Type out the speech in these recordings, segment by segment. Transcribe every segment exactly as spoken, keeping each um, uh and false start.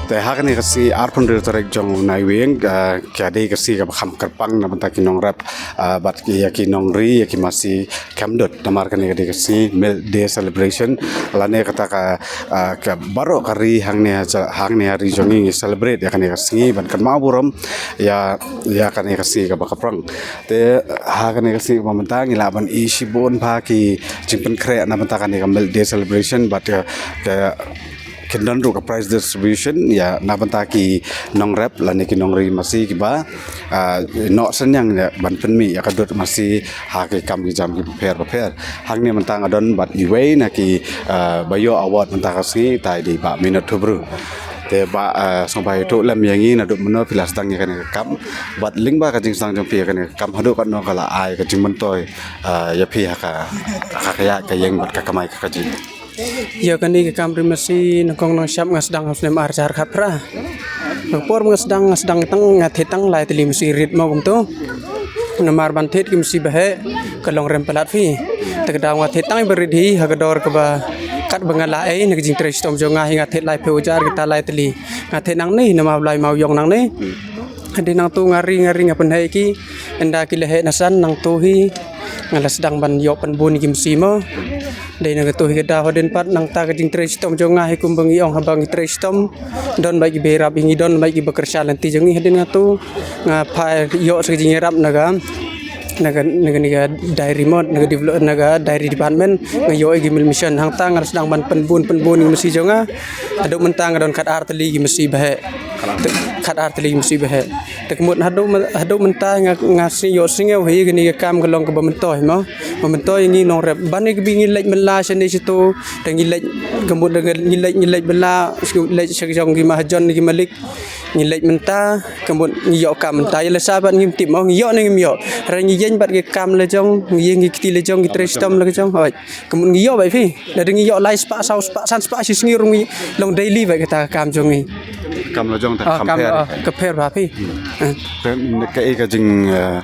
Te ha kane ka sngi arphew hynriew tarik jong u Naiwieng, ah, ka dei ka sngi kaba kham kyrpang na bynta ki nongrep, ah, bad ki, ïa ki nongri, ïa ki masi kham dud. Namar kane ka dei ka sngi Milk Day celebration. Lane kata ka, ah, ka baroh ka ri hangne ha ja-, hangne ha ri jong ngi ngi celebrate ïa kane ka sngi ban kynmaw burom ïa, ïa kane ka sngi kaba kyrpang. Te ha kane ka sngi kaba mynta ngi lah ban ïohi shibun bha ki jingpynkhreh na bynta kane ka Milk Day celebration bad ka, ka, kin don ruh ka prize distribution ïa na bynta ki nongrep lane ki nongri masi kiba, ah, noh synñiang ïa ban pynmih ïa ka dud masi ha ki kam ki jam kiba pher ba pher. Hangne mynta nga don bad iwei na ki, ah, ba ïoh award mynta ka sngi, utai dei Bah Minot Hubru. Te Bah, ah, sngewbha ïathuh lem ïa ngi naduh mynno phi la sdang ïa kane ka kam bad lyngba ka jingsdang jong phi ïa kane ka kam haduh katno ka la ai ka jingmyntoi, ah, ïa phi ha ka, ha ka ïaid ka ïeng bad ka kamai ka kajih. Ïa kane ka kam ri masi nyngkong nyngshap nga sdang ha u snem ar hajar khatphra. Ka por nga sdang, nga sdang tang, nga thied tang lai tylli masi rit mo kumto. Namar ban thied ki masi ba heh ka long rem palat phi. Te ka daw nga thied tang ba rit hi ha ka dor kaba kat ba nga lah ei na ka jingtrei shitom jong nga hi, nga thied laiphew hajar kita lai tylli. Nga thied nangne namar ba lai maw ïong nangne. Hadien nangto nga ri, nga ri nga pynheh ki. Ynda ki la heh nasan nangto hi nga la sdang ban ïoh pynbun ïa ki masi mo. Dei na kato hi ka daw hadien pat nangta ka jingtrei shitom jong nga hi kumba ngi ong haba ngi trei shitom don bad kiba ïarap ïa ngi, don bad kiba kyrshan lynti jong ngi. Hadien nangto nga phai ïoh sa ka jingïarap na ka, na ka, na ka, na ka dairy mot, na ka develop, na ka dairy department, nga ïoh ïa ki milk machine. Hangta nga la sdang ban pynbun, pynbun ïa ki masi jong nga. Haduh mynta nga don khat ar tylli ki masi ba heh. Khat ar tylli ki masi ba heh. Te ka mut haduh myn-, haduh mynta nga, nga sngew ïoh sngew hi kane ka kam ka long kaba myntoi mo. Ba myntoi ïa ngi nongrep. Ban ïa kaba ngi leit mynla shane shato. Te ngi leit ka mut ngi leit, ngi leit mynla, leit sha jong ki mahajon ki malik. Ngi leit mynta ka mut ngi ïoh kam mynta, ïa lashai pat ngim tip mo ngi ïoh ne ngim ïoh. Hynrei ngi ïeng bad ki kam la jong, ngi ïeng ki kti la jong, ki trei shitom la jong. Hooid. Ka mut ngi ïoh bad phi. Lada ngi ïoh lai spah, saw spah, san spah shi sngi ruh ngi long daily bad kata ka kam jong ngi. Kam la jong te ka pher. Ah, ka pher bha phi. Hmm. Ah. Te kaei ka jing, eh,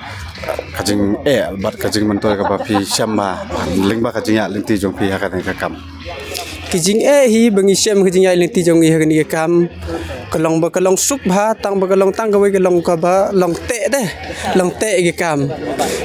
ka jingeh bad ka jingmyntoi kaba phi shem bha lyngba ka jingïaid lynti jong phi ha kane ka kam? Ka jingeh hi ba ngi shem ka jingïaid lynti jong ngi ha kane ka kam. Ka long ba ka long suk bha, tang ba ka long tang kawei ka long kaba long teh te. Long teh ka kam.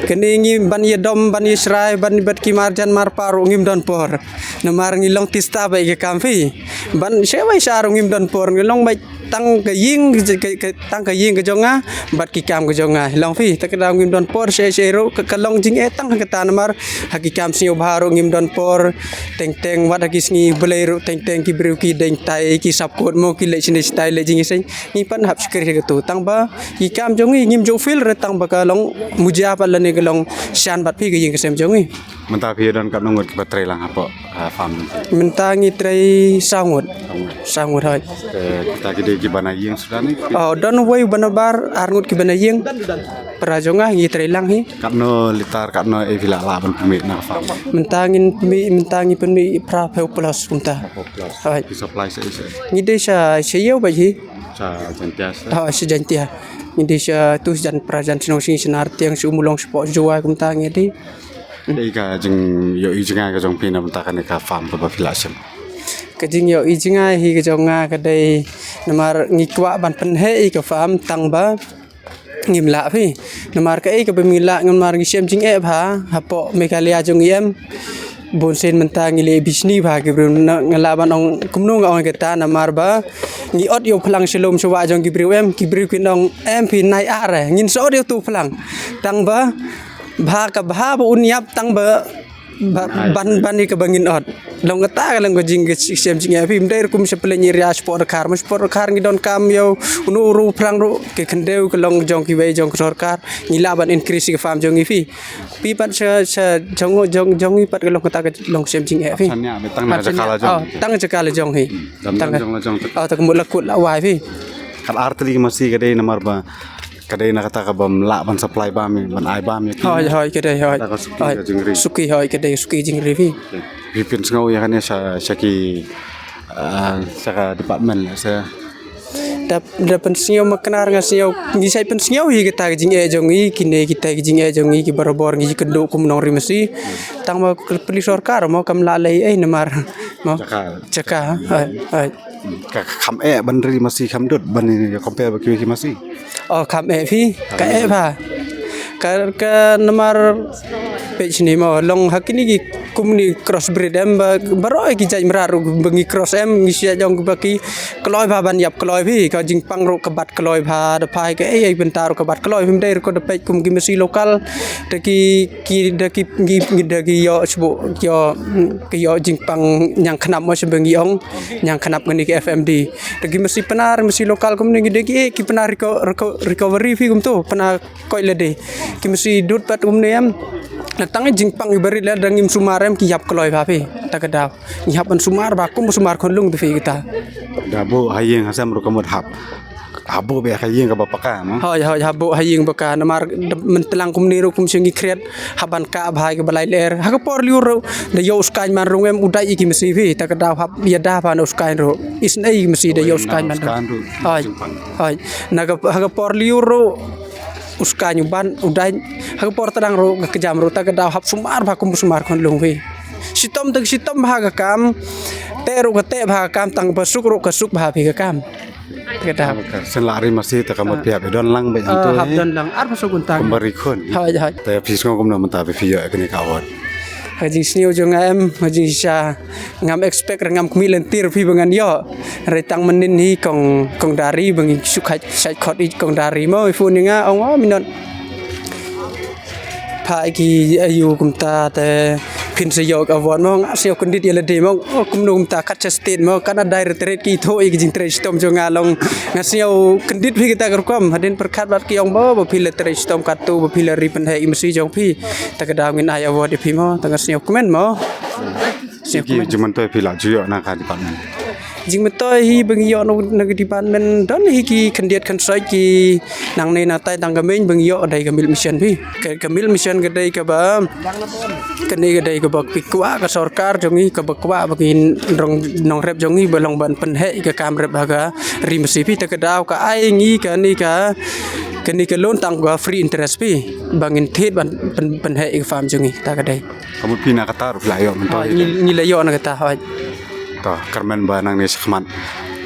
Kane ngi ban ïadom, ban ïashrai, ban bad ki marjan marpa ruh ngim don por. Namar ngi long tista bad ka kam phi. Ban shawei sha ruh ngim don por, ngi long bad tang ka ïing ka, ka, tang ka ïing ka jong nga bad ki kam ka jong nga. Long phi, te ka daw ngim don por shei shei ruh, ka, ka long jingeh tang ha kata namar ha ki kam sngewbha ruh ngim don por. Teng teng wat ha ki sngi Blei ruh teng teng ki briew ki deng tai ki sap kut mo ki leit shane shatai leit jingïaseng. Ngi pat hap shakri ha kato tang ba ki kam jong ngi ngim ju feel re tang ba ka long muja pat lane ka long shan bad phi ka ïing ka sem jong ngi. Mynta phi don katno ngut kiba trei lang hapoh, ah, farm? Mynta ngi trei saw ngut. Saw ngut. Saw ngut hooid. Eh, kita ki dei kiba na ïing suda ne? Oh, don wei uba na bar, ar ngut kiba na ïing. Para jong nga ngi trei lang hi. Katno litar, katno ei phi lah lah ban pynmih na farm? Mynta ngin pynmih, mynta ngi pynmih phra phew plus kumta. Phra phew plus. Hooid. Phi supply sha ei sha ei? Ngi dei sha, sha ïew bad hi. Sha Jaintia sha? Oh, sha Jaintia. Ngi dei sha tu sha jan pra jan shnong sha ngi sha Nartiang sha Umulong sha Pok Jowai kumta ngi dei. Dei ka jingïohi jngai ka jong phi na bynta kane ka farm kaba phi lah shem? Ka jingïohi jngai hi ka jong nga ka dei namar ngi kwah ban pynheh ïa ka farm tang ba ngim lah phi. Namar kaei kaba ngim lah namar ngi shem jingeh bha hapoh Meghalaya jong ngi em. Bun sien mynta ngi leh bishni bha ki briew na, nga lah ban ong kumno nga ong kata namar ba ngi ot ïa u phlang shalom sha wah jong ki briew em, ki briew kin ong em phi nai ar eh. Ngin sa ot ïa utu u phlang. Tang ba bha ka bha ba un ïap tang ba Ba- ban ban ïa kaba ngin ot. Long kata ka long ka jing ka shem jingeh phi, ym dei ruh kum sha Pylliang area, shapoh Dkhar, ma shapoh Dkhar ngi donkam ïa uno u ruh u phrang ruh, ki khyndew ka long jong kiwei jong ka sorkar, ngi lah ban increase ïa ka farm jong ngi phi. Phi pat sha sha jong jong jong ngi pat ka long kata ka long shem jingeh phi. Tang na jaka la jong. Oh, tang jaka la jong hi. Dam tang jong la jong. Oh, ta ka mut la kut la wai phi. Kat ar tylli masi ka dei namar ba ka dei na kata ka bym lah ban supply bam, ban ai bam ïa ki. Hoi hoi ka dei hoi. Kata ka suki, hoi, ka jingri. Suki, hoi ka dei suki jingri phi. Phi pynsngew ïa kane sha sha ki, ah, sha ka department la sha. Da da pynsngew ma Knar nga sngew, ngi shait pynsngew hi kata ka jingeh jong ngi, kine kita ka jingeh jong ngi ki barabor ngi kynduh kum nongri masi. Tang ma ka pli sorkar mo kam lah lei ei namar mo. Jaka. Jaka, hoi hoi. Ka kham eh ban ri masi kham dud ban ïa compare ba kiwei ki masi. Oh, kham eh phi, ka eh pha. Ka ka namar peit shini mo long ha kini ki kumni cross breed em ba baroh ki jait mrad ruh ba ngi cross em ngi shu jong ba ki kloi pha ban ïap kloi phi, ka jingpang ruh ka bat kloi pha, da phai ka ei ei bynta ruh ka bat kloi phi, ym dei ruh ko da peit kum ki masi local da ki ki da ki ngi ngi da ki ïoh sbu ïoh ki ïoh jingpang ñiang khnap mo shu ba ngi ong. Ñiang khnap ngani ki F M D. Da ki masi Pnar, masi local kumne ngi da ki, eh, ki Pnar reco- reco- recovery phi kumto, Pnar koit lade. Ki masi dud pat kumne em. Na tang jingpang i barit la da ngim sumar em ki ïap kloi ba phi. Ta ka daw. Ngi hap ban sumar ba kum sumar khon lung phi kita. Da bu ha ïing ha sem ruh ka mut hap. Habu be ha ïing kaba paka mo. Hoi hoi habu ha ïing paka namar de- myntlang kumne ruh kum shu ngi khriat. Hap ban ka bha ïa ka ba lai lyer. Ha ka por lyiur ruh da ïoh u skaiñ man rung em u dai ïa ki masi phi, ta ka daw hap ïa da pha na u skaiñ ruh. Isnei ki masi da ïoh u skaiñ man rung. Hoi. Hoi. Na ka ha ka por lyiur ruh u skaiñ u ban u dai. Ha ka por tdang ruh ka kjam ruh ta ka daw hap sumar bha kum sumar khon lung phi. Shitom ta ka shitom bha ka kam. Te ruh ka te bha ka kam, tang ba suk ruh ka suk bha phi ka kam. Ka dap. Shen la ri masi ta ka mut phi hap don lang bad hangto. Hap don lang ar phew saw kynta. Kumba ri khun. Hoi hoi. Ta phi sngew kumno mynta ba phi ïoh kane ka award? Ka jingsngew jong nga em, ka jingshisha ngam expect, ngam khmih lynti phi ba ngan ïoh. Hynrei tang mynnin hi kong kong Dari ba ngi shu khait shait khot i kong Dari mo i phone ïa nga ong o minot. Pha ki ayu kumta te phin sa ïoh ka award mo, nga sngew kyndit ïa lade mo. O kumno kumta kat sha state mo, kat na directorate ki thoh ïa ki jingtrei shitom jong nga long. Nga sngew kyndit phi kita ka rukom hadien pyrkhat bad ki ong ba ba phi la trei shitom katto ba phi la ri pynheh ïa masi jong phi. Ta ka daw ngin ai award ïa phi mo, ta nga sngew kmen mo. Ki jingmyntoi phi la ju ïoh na ka department? Jingmyntoi hi ba ngi ïoh na ka department don hi ki khyndiat khynsoit ki nangne natai tang ka main ba ngi ïoh dei ka milk machine phi. Ka, ka milk machine ka dei kaba kane ka dei kaba ki kwah ka sorkar jong ngi kaba kwah ba ki nrong nongrep jong ngi ba long ban pynheh ka kam rep ha ka ri masi phi ta ka daw ka ai ngi kane ka kane ka loan tang ka free interest phi ba ngin thied ban pyn- pynheh ka farm jong ngi ta ka dei. Ka mut phi na kata ruh phi la ïoh mynta. Ngi la ïoh na kata hoi. To kyrmen ba nangne shakhmat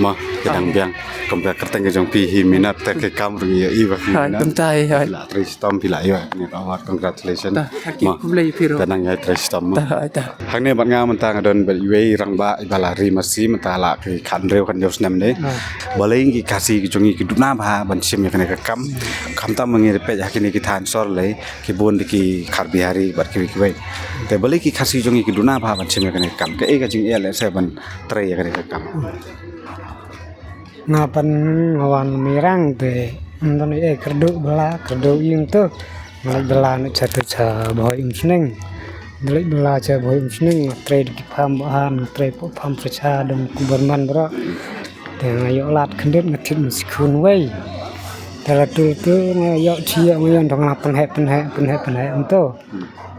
mo ki dang biang. Kum ka kyrteng ka jong phi hi minot te ki kam ruh ngi ïohi ba phi minot. Kumta hi hoi. Phi la trei shitom phi la ïoh ne ka award, congratulations. Mo. Khublei phi ruh. Te nang ïai trei shitom mo. Hangne bad nga mynta nga don bad iwei rangbah iba la ri masi mynta la ki khathynriew khathynñiew snem ne. Balei ki Khasi ki jong ngi ki duna bha ban shim ïa kane ka kam. Khamtam ba ngi peit ha kine ki thaiñ sor lei. Ki bun de ki Khar Bihari bad kiwei kiwei. Te balei ki Khasi jong ngi ki duna bha ban shim ïa kane ka kam, kaei ka jingeh lehse ban trei ïa kane ka kam? Nga pan nga wan Mirang te ym don ei kyrduh bylla kyrduh ïing to. Nga leit bylla na cha to cha Bhoi Umsning. Nga leit bylla cha Bhoi Umsning nga trei de ki pham ba han nga trei pok pham sa cha dong ku Burman bro. Te nga ïoh lad khyndiat nga thied ma sikhun wei. Te latu latu nga ïoh chi ïoh nga ïoh dong nga pynheh pynheh pynheh pynheh ym to.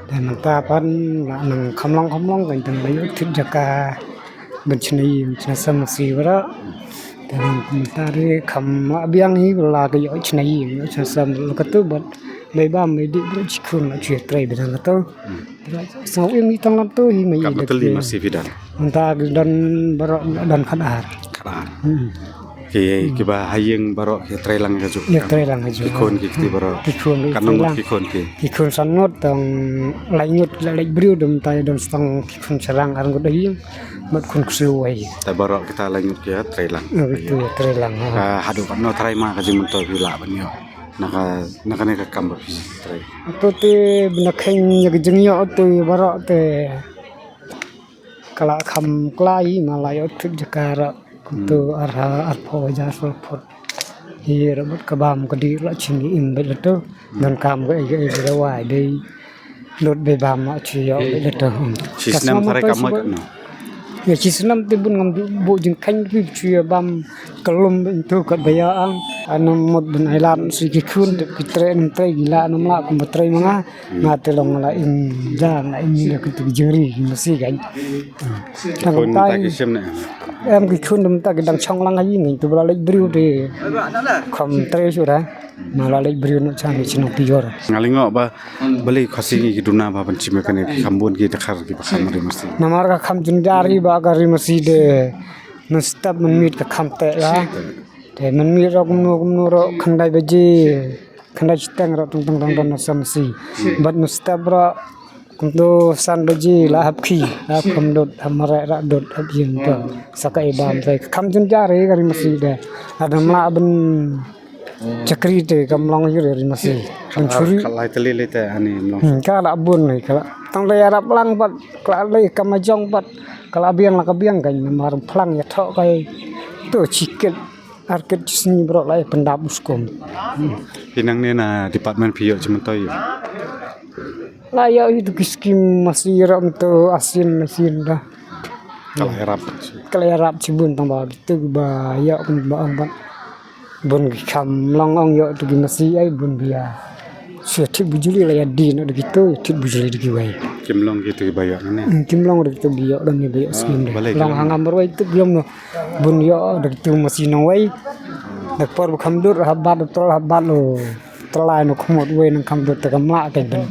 Te mynta pat nga nang kham long kham long kan tang nga ïoh thied jaka ban chna ïing chna sem si bro. Te mynta ri kham la biang hi la ka ïoh chna ïing ïoh chna sem la katu bad mei bam mei dih bro chi khun la chi trei bidang katu. Sngew im i tang lam tu hi ma i. Kaba tylli masi phi don? Mynta don baroh don khatar. Khatar. Ki kiba ha ïing baroh ki trei lang ka juk. Ïa trei lang ka juk. Ki khun ki kti baroh. Ki khun ki trei lang. Katno ngut ki khun ki? Ki khun san ngut tang lai ngut la leit briew dum tai don stang ki khun sarang ar ngut ha ïing. Mat khun ksiew wei. Te baroh kita lai ngut ki trei lang. Ïa trei lang. Haduh katno trai ma ka jingmyntoi phi lah ban ïoh? Na ka, na kane ka kam ba phi trei. To te bna kheng ïa ka jingïoh te baroh te ka la kham klai ma la ïoh tip jaka ra. To arha arphew hajar arphew. Hi ra bad ka bam ka dih la chim im bad la to. Don kam ka ei ka ei ba wai dei. Lut dei bam ma chi ïoh bad la to. Chi snem tharai kam ma ka no. Ïa chi snem te bun ngam ju bu jingkhang phi chu ïa bam ka lum bad to ka ba ïa ang. Ana mut bun ai lam si ki khun te ki trei nam trei ki la nam la kum ba trei ma nga. Nga te long la im ja nga im ïa ki tu jingri ki masi kan. Khun ta ki shem ne. Em ki khun dum ta ki dang chong lang ai ngi tu ba la lek briew te. Kham trei shu da. Ma la lek briew no chan ni chin pi yor. Nga lingo ba bali khasi ngi ki duna ba ban chim kane ki kham bun ki ta khar ki ba kham ri masi. Namar ka kham jun jari ba ka ri masi de. Nang step man mit ka kham te la. Te man mit ro kumno kumno ro khandai baji. Khandai chiteng ro tung tung tung tung na sam si. Bat nang step ro kumno san baji la hap khi la hap kham dot hap mare ra dot hap yin to. Saka ibam te kham jun jari ka ri masi de. Adam la ban chakri te kam long ïa ri masi. Kan churi. Khalai tali le te ani long. Hmm, ka la bun ni ka la. Tang le arap lang pat ka la le kam jong pat ka la biang la ka biang kan mar phlang ïa tho kai. To chiket arket sni bro la pendap uskom. Pinang ne na department phi ïoh chi myntoi ïoh. La ïoh itu ki skim masi ram to asin asin da. Ka la ïarap. Ka la ïarap chi bun tang ba kitu ba ïoh kum ba ong ba. Bun ki kham long ong ïoh tu ki masi ai bun bia. Shu thit bujuli la ïa di no da kitu thit bujuli da ki wai. Kim long kitu ki ba ïoh ne. Hmm, kim long da kitu bi ïoh da ni ba ïoh skim de. Long hangam marwai tu biom no. Bun ïoh da kitu masi nong wai. Da por bu kham dur habat da tol habat lo. Tlai no khmut wei nang kham dut te ka mla te ben.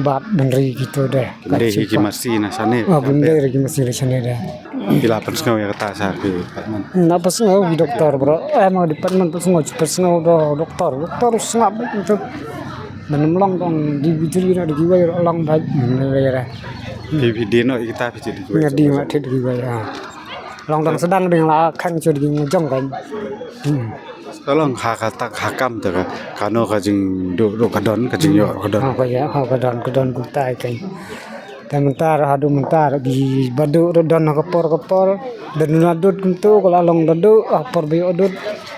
Bat ben ri kitu de. Kim dei hi ki masi na sane. Ah, kim dei ri ki masi na sane de. Ki la pynsngew ïa kata sa ki department. Na pynsngew ki doktor bro. Eh, ma department pynsngew, pynsngew do doktor. Doktor sngap bad tu. Menem long dong di bijri na di wei long bad. Menem long. Ki video kita phi di wei. Ngadi ma thit di wei ah. Long dang sedang ding la khang chu ding jong kan. Hmm. Ka long ha ka tak ha kam te ka kano ka jingduk duk ka don ka jingïoh ka don. Ha ka ïa ha ka don ka don kumta kan. Te mynta ha du mynta gi badu ru don ha ka por ka por. Dan na dut kumtu ka la long dadu ha por bi dut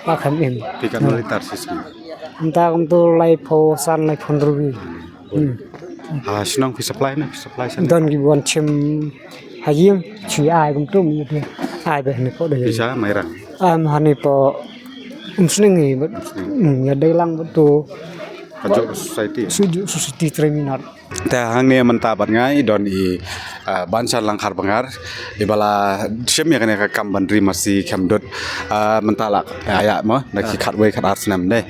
la kham im. Ti ka no litar sis ki. Mynta kumtu lai pho san lai pho rubi. Hmm. Ha shnong phi supply na phi supply san. Don gi buan chim ha ïing chi ai kumtu mi te. Ai be ni pho de. Pisa mai rang. Am hani po um sning hi but um ya dei lang but tu. Ka jok society. Suju society trei minot. Ta hangne mynta bad ngai don i, ah, ban san lang khar bangar i bala shim ya kane ka kam ban ri masi kham dut, ah, mynta la ya mo na ki khat wei khat ar snem de.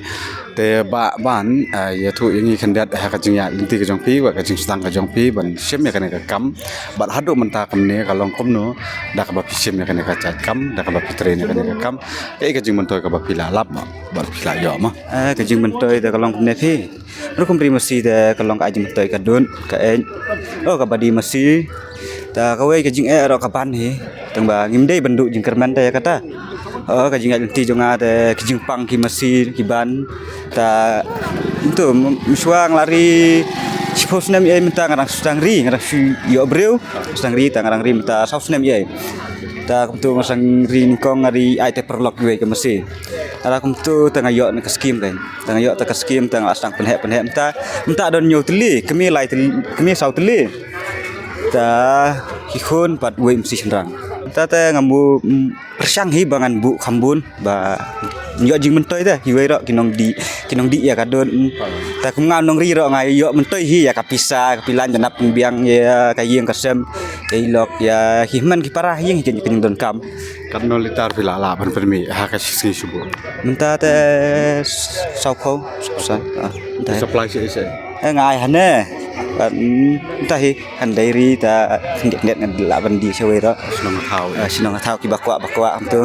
Te ba ban, ah, ya tu ya ngi khandiat ha ka jingya lynti ka jong phi wa ka jingsdang ka jong phi ban shim ya kane ka kam. Bad hadu mynta kam ne ka long kumno da ka ba phi shim ya kane ka jait kam da ka ba phi trei ya kane ka kam. Ka i ka jingmyntoi ka ba phi la lap ma ba phi la ïoh ma. Eh, ka jingmyntoi da ka long kumne phi. Rukum ri masi da ka long ka jingmyntoi ka dun ka ej. Oh, ka ba di masi. Da ka wei ka jing eh ro ka ban hi. Tang ba ngim dei ban du jingkyrmen da ya kata. Oh, ka jing ej lynti jong nga da ki jingpang ki masi ki ban. Ta tu mshuang lari. Sipos nem ïa mynta ngarang sudang ri ngarang su ïoh briew. Sudang ri ta ngarang ri mynta saw snem ïa. Ta kumtu ngarang ri nyngkong ngari ai te perlok wei ka masi. Ala kumtu ta nga ïoh na ka skim kan. Ta nga ïoh ta ka skim ta nga la sdang pynheh pynheh mynta. Mynta don ñiew tylli kmie lai tylli kmie saw tylli. Ta ki khun pat wei msi shynrang. Ta te nga mu pyrshang hi ba ngan buh kham bun ba ïoh jingmyntoi te ki wei ro ki nongdih ki nongdih ïa ka dun. Ta kum nga nongri ro nga ïoh myntoi hi ïa ka pisa ka pilan janap pynbiang ïa ka ïing ka sem ka ilok ïa ki hynmen ki para ïing hi ka jingdonkam. Katno litar phi la lah ban pynmih ha ka sngi shuh? Mynta te saw phew, saw phew san. Ah, mynta. Supply shi shi. Eh, nga ai hane. Mynta hi han dairy ta khyndiat khyndiat ngan lah ban die shawei to. Shnong thaw. Ah, shnong thaw ki ba kwah ba kwah hangtu.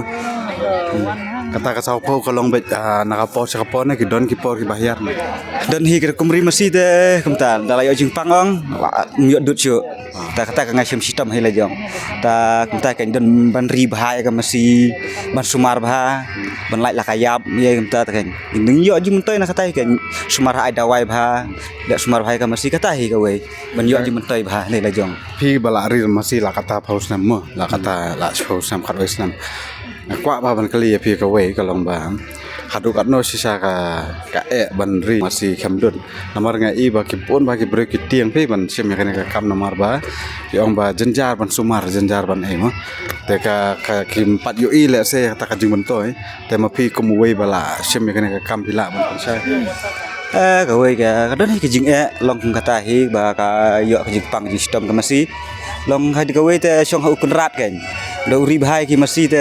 Hmm. Kata ka saw phew ka long beit, ah, na ka por sha ka por ne ki don ki por kiba hiar ne. Don hi ki rukom ri masi te kumta da la ïoh jingpang ong, wa, ym ïoh dud shuh. Ta kata ka nga shem shitom hi la jong. Ta kumta kan don ban ri bha ïa ka masi, ban sumar bha, ban lait la ka ïap, ïa kumta ta kan. Ning ïoh jingmyntoi na kata kan sumar ha ai dawai bha, da sumar bha ïa ka masi kata hi kawei. Ban ïoh jingmyntoi bha ne la jong. Phi ba la ri masi la kata phew snem mo, la kata la phew snem khatwei snem. Nga kwah ba ban kylli ïa phi kawei ka long ba haduh katno shisha ka, ka eh ban ri masi khem dud. Namar nga i ba ki bun ba ki briew ki tieng phi ban shim ïa kane ka kam namar ba ki ong ba jynjar ban sumar, jynjar ban ei mo. Te ka, ka kim pat ïohi lehse ïa kata ka jingmyntoi. Te ma phi kum uwei ba la shim ïa kane ka kam phi lah ban pynshai. Eh, kawei ka, ka don hi ka jingeh, long kum kata hi, ba ka ïoh ka jingpang jingshitom ka masi. Long ha kawei te shong ha u Kynrad kan. Da u ri bha ïa ki masi te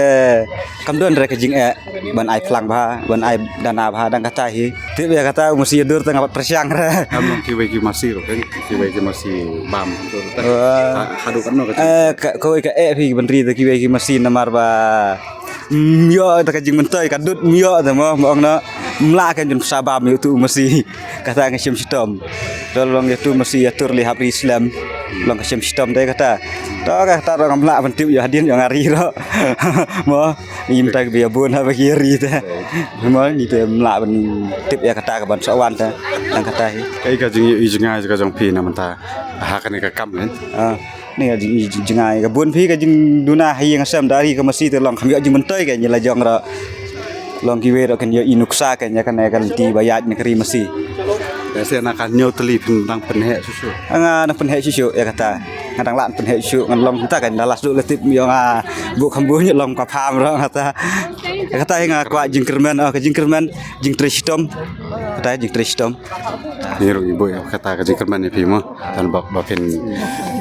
kam don re ka jingeh, ban ai phlang bha, ban ai dana bha, dang kata hi. Tip ïa kata u masi ïa dur te nga pat pyrshang re. Kam long kiwei ki masi ruh kan, kiwei ki masi bam. Wah. Ha, haduh katno ka jing- Eh, ka, kawei ka eh phi ban ri te kiwei ki masi namar ba ym ïoh ta ka jingmyntoi ka dud ym ïoh ta mo, mo ong na ym lah kan jun sa bam ïoh tu masi. Kata nga shem shitom. Dol long ïa tu masi ïa tur li hap ri slem. Long ka shem shitom dei kata. To kata ro ngam lah ban tip ïa hadien ïa nga ri ro. Mo, im ta ka bia bun ha ba ki ri ta. Mo, ni te ym lah ban tip ïa kata ka ban sa wan ta. Tang kata hi. Kaei ka jing i jngai ka jong phi na mynta ha kane ka kam kan. Ah. Ni ka jing, jing, jing ai ka bun phi ka jingduna ha ïing ha sem da ri ka masi te long kham ïoh jingmyntoi ka ïa la jong ra. Long kiwei ra kan ïoh i nuksa ka ïa kane ka lynti ba ïaid na ka ri masi. Te se na ka ñiew tylli phin dang pynheh shuh shuh. Nga dang pynheh shuh shuh ïa kata. Nga dang lah pynheh shuh ngan long kata ka da las du la tip ïa nga bu kham bu ïa long ka pham ra kata. Kata hi nga kwah jingkyrmen, oh, ka jingkyrmen, jingtrei shitom. Kata jingtrei shitom. Ni ruh ngi buh ïa kata ka jingkyrmen ïa phi mo. Tang bok ba phin,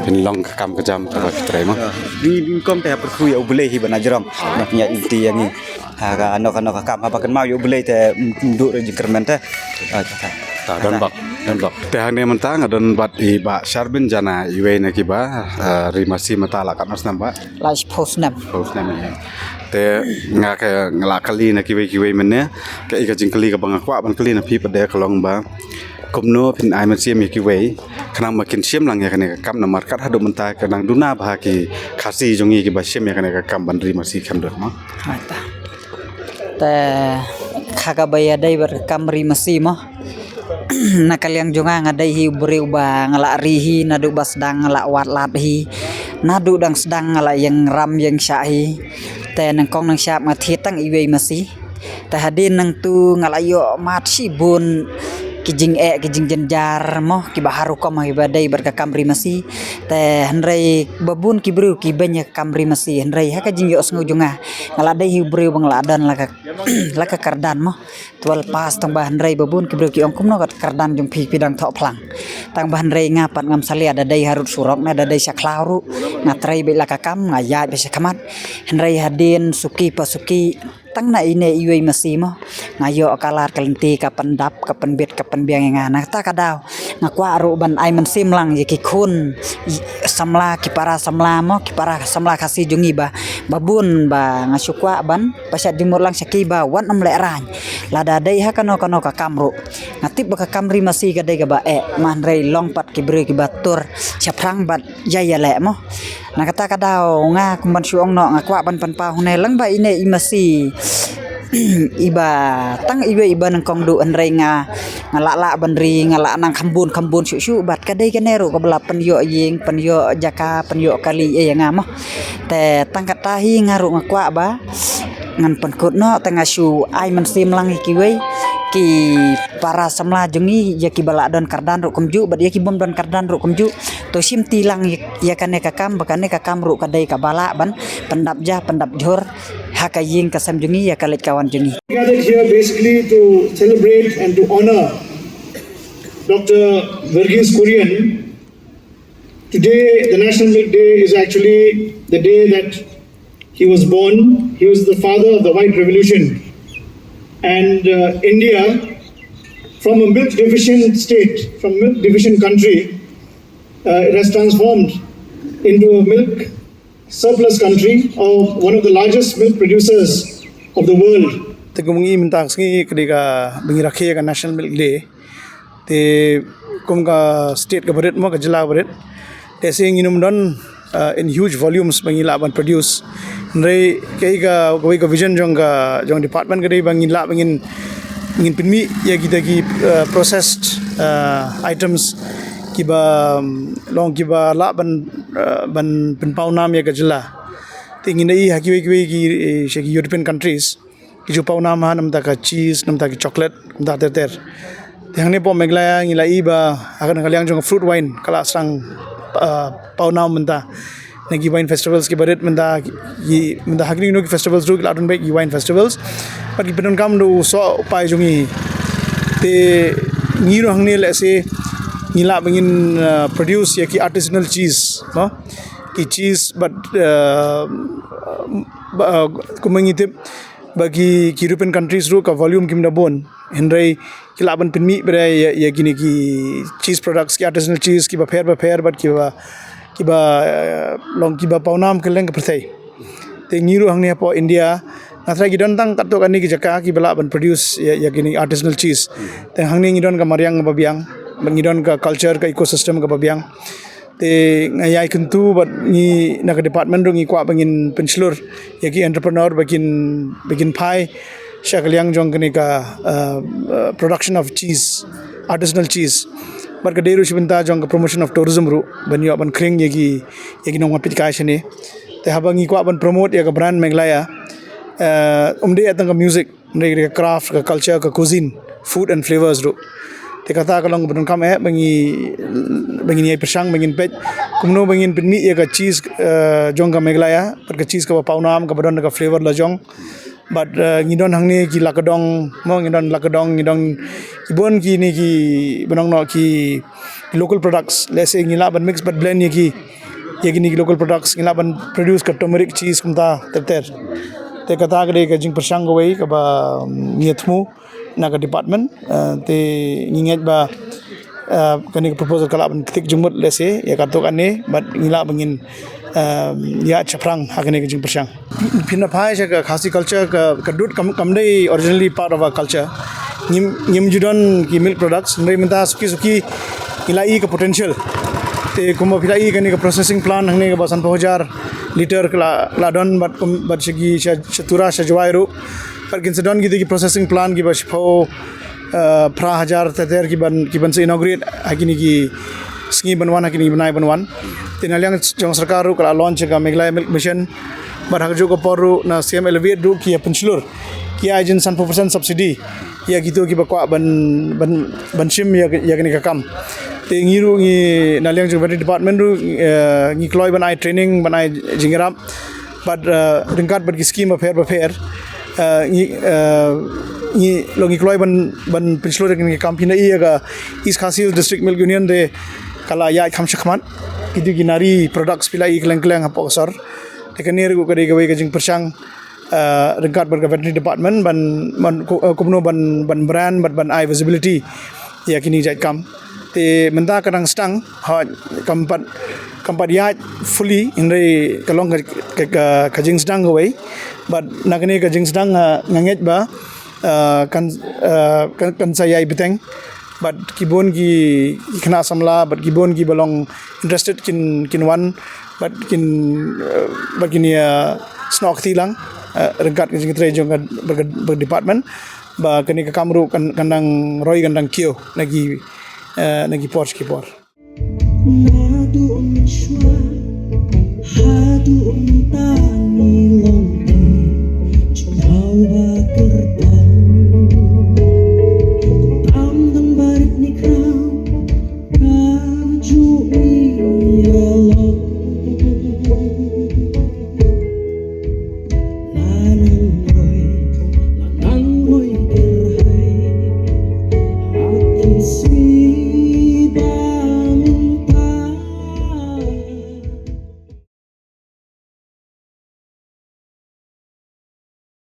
phin long ka kam ka jam kaba phi trei mo. Ngi, ngi kong te ha pyrkhu ïa U Blei hi ba na jrong. Ba phin ïa imti ïa ngi. Ha kano kano ka kam haba kynmaw ïa U Blei te, mm, mm, duh ruh jingkyrmen te. Ah, kata. Ta, don bok, don bok. Te hangne mynta nga don bad i Bah Sharbin Jana iwei na kiba, ah, ri masi mynta la katno snem Bah? La shiphew snem. Shiphew snem ïa. Te nga ka, nga la kylli na kiwei kiwei mynne, ka i ka jingkylli kaba nga kwah ban kylli na phi pat de ka long ba kumno phin ai mynsiem ïa kiwei khnang ba kin shim lang ïa kane ka kam namar kat haduh mynta ka nang duna bha ki Khasi jong ngi kiba shim ïa kane ka kam ban ri masi khem dud mo. Hata. Te kha kaba ïadei bad ka kam ri masi mo. Na ka liang jong nga nga dei hi u briew ba nga la ri hi naduh ba sdang nga la wad lad hi. Naduh dang sdang nga la ïeng ram ïeng shah hi. Te nyngkong nyngshap nga thied tang iwei masi. Te hadien nangtu nga la ïoh mad shibun ki jingeh ki jingjynjar mo kiba har rukom kiba dei bad ka kam ri masi. Te hynrei ba bun ki briew ki beiñ ïa ka kam ri masi hynrei ha ka jingïohsngew jong nga nga la dei hi u briew ba nga la don la ka, la ka kyrdan mo. Twelve pass tang ba hynrei ba bun ki briew ki ong kumno ka kyrdan jong phi phi dang thoh phlang. Tang ba hynrei nga pat ngam salia da dei harud surok ne da dei sha khlaw ruh. Nga trei beit la ka kam nga ïaid beit sha khmat. Hynrei hadien suki pa suki tang na ine iwei masi mo. Nga ïoh ka lad ka lynti ka pyndap ka pynbit ka pynbiang ïa nga na kata ka daw. Nga kwah ruh ban ai mynsiem lang ïa ki khun samla ki para samla mo ki para samla Khasi jong ngi ba, ba bun ba nga shu kwah ban pashat jingmut lang sha ki ba wat nym lehraiñ. Lada dei ha kano kano ka kam ruh. Nga tip ba ka kam ri masi ka dei kaba eh, hynrei long pat ki briew kiba tur shaphrang bad ïa ïaleh mo. Na kata ka daw nga kum ban shu ong noh nga kwah ban pynpaw hangne lang ba ine i masi iba tang iwei iba nyngkong duh hynrei nga, nga lah lah ban ri nga lah nang kham bun kham bun shuh shuh bad ka dei kane ruh kaba la pynïoh ïing pynïoh jaka pynïoh kali ïa nga mo. Te tang kata hi nga ruh nga kwah ba ngan pynkut noh te nga shu ai mynsiem lang ïa kiwei ki para samla jong ngi ïa kiba la don kyrdan ruh kumjuh bad ïa ki bym don kyrdan ruh kumjuh. To shim ti lang ïa, ïa kane ka kam ba kane ka kam ruh ka dei kaba lah ban pyndap ja pyndap jhur ha ka ïing ka sem jong ngi ïa ka leit ka wan jong ngi. Gathered here basically to celebrate and to honor Doctor Verghese Kurien. Today, the National Milk Day is actually the day that he was born. He was the father of the White Revolution. And uh, India, from a milk deficient state, from milk deficient country, uh, it has transformed into a milk surplus country or one of the largest milk producers of the world. Te kum ngi mynta ka sngi ka dei kaba ngi rakhe ïa ka National Milk Day. Te kum ka state kaba rit mo, ka jylla kaba rit, te shisha ngim don uh, in huge volumes ba ngi lah ban produce. Hynrei kaei ka, kawei ka vision jong ka, jong department ka dei ba ngin lah ba ngin, ngin pynmih ïa kita ki uh, processed uh, items kiba, um, long kiba lah ban, uh, ban pynpaw nam ïa ka jylla. Te ngin da ïohi ha kiwei kiwei ki, eh, sha ki European countries ki ju paw nam ha, namar ka cheese, namar ki chocolate, namar ter ter. Te hangne hapoh Meghalaya ngi la ïohi ba ha kane ka liang jong ka fruit wine ka la sdang uh, paw nam mynta na ki wine festivals kiba rit mynta. Ki mynta ha kine ki festivals ruh ki la don bad ki wine festivals, bad ki pyndonkam da u soh u pai jong ngi. Te ngi ruh hangne, let's say, ngi lah ba ngin uh, produce ïa ki artisanal cheese, no? Ki cheese, bad uh, ba, uh, kumba ngi tip ba ki, ki European countries ruh ka volume kim da bun. Hynrei ki lah ban pynmih bad ïa, ïa kine ki cheese products, ki artisanal cheese kiba pher ba pher bad kiba, kiba uh, long kiba paw nam kylleng ka pyrthei. Te ngi ruh hangne hapoh India nga tharai ki don tang katto katne ki jaka kiba lah ban produce ïa, ïa kine artisanal cheese. Te hangne ngi don ka mariang kaba biang, bad ngi don ka culture, ka ecosystem kaba biang. Te nga ïai kyntu bad ngi na ka department ruh ngi kwah ba ngin pynshlur ïa ki entrepreneur ba kin, ba kin phai sha ka liang jong kane ka uh, uh, production of cheese, artisanal cheese. Bad ka dei ruh shi bynta jong ka promotion of tourism ruh, ban ïoh ban khring ïa ki, ïa ki nongwan peit kai shane. Te haba ngi kwah ban promote ïa ka brand Meghalaya, uh, ym dei tang ka music, hynrei ka craft, ka culture, ka cuisine, food and flavors ruh. Te kata ka long ba donkam eh ba ngi, ba ngin ïai pyrshang, ba ngin peit kumno ba ngin pynmih ïa ka cheese uh, jong ka Meghalaya, bad ka cheese kaba paw nam, kaba don ka flavor la jong. Bad uh, ngi don hangne ki la ka dong mo, ngi don la ka dong, ngi don ki bun kine kiba nong noh ki local products. Let's say ngi lah ban mix bad blend ïa ki, ïa kine ki local products, ngi lah ban produce ka turmeric cheese kumta ter ter. Te kata ka dei ka jingpyrshang kawei kaba um, ngi ïa thmu na ka department. Uh, te ngi ngeit ba uh, kane ka proposal ka lah ban ktik jingmut, let's say, ïa katto katne, bad ngi lah ba ngin uh, ïa shaphrang ha kane ka jingpyrshang. Phin da phai sha ka Khasi culture, ka, ka dud kam, kam dei originally part of our culture. Ngim, ngim ju don ki milk products, hynrei mynta suki suki ngi la ïohi ka potential. Te kumba phi la ïohi kane ka processing plant hangne kaba sanphew hajar liter ka la, la don, bad kum, bad sha ki, sha, sha Tura, sha Jowai ruh. Bad kin sa don kita ki processing plant kiba shiphew uh, phra hajar ter ter kiban, kiban sa inaugurate ha kine ki sngi ban wan, ha kine ki bnai ban wan. Te na liang jong sorkar ruh ka la launch ka Meghalaya Milk Mission. Bad ha kajuh ka por ruh na C M Elevate ruh ki ïa pynshlur, ki ïa ai jin sanphew percent subsidy ïa kito kiba kwah ban, ban, ban shim ïa, ïa kane ka kam. Te ngi ruh ngi na liang jong veterinary department ruh uh, ngi kloi ban ai training, ban ai jingïarap bad uh, ryngkat bad ki scheme bapher bapher. Uh, ngi, uh, ngi long ngi kloi ban, ban pynshlur ïa kane ka kam. Phin da ïohi ïa ka East Khasi Hills District Milk Union te ka la ïaid kham shakhmat. Kito ki nari products phi la ïohi kylleng kylleng hapoh ka sor. Te kane ruh ka dei kawei ka jingpyrshang uh, ryngkat bad ka veterinary department ban, ban ku-, uh, kumno ban, ban brand, ban, ban ai visibility ïa kine ki jait kam. Te mynta ka dang sdang, ha, kam pat, kam pat ïaid fully, hynrei ka long ka, ka, ka, ka jingsdang kawei. Bad na kane ka jingsdang, uh, nga ngeit ba uh, kan, uh, kan, kan sa ïai bteng. Bad ki bun ki, ki khynnah samla, bad ki bun kiba long interested kin, kin wan, bad kin, uh, bad kin ïa snoh kti lang uh, ryngkat ka jingtrei jong ka, bad ka, bad ka department. Ba kane ka kam ruh kan, kan dang roi, kan dang kiew na ki, uh, na ki por sha ki por. Naduh mynshuwa haduh mynta ngi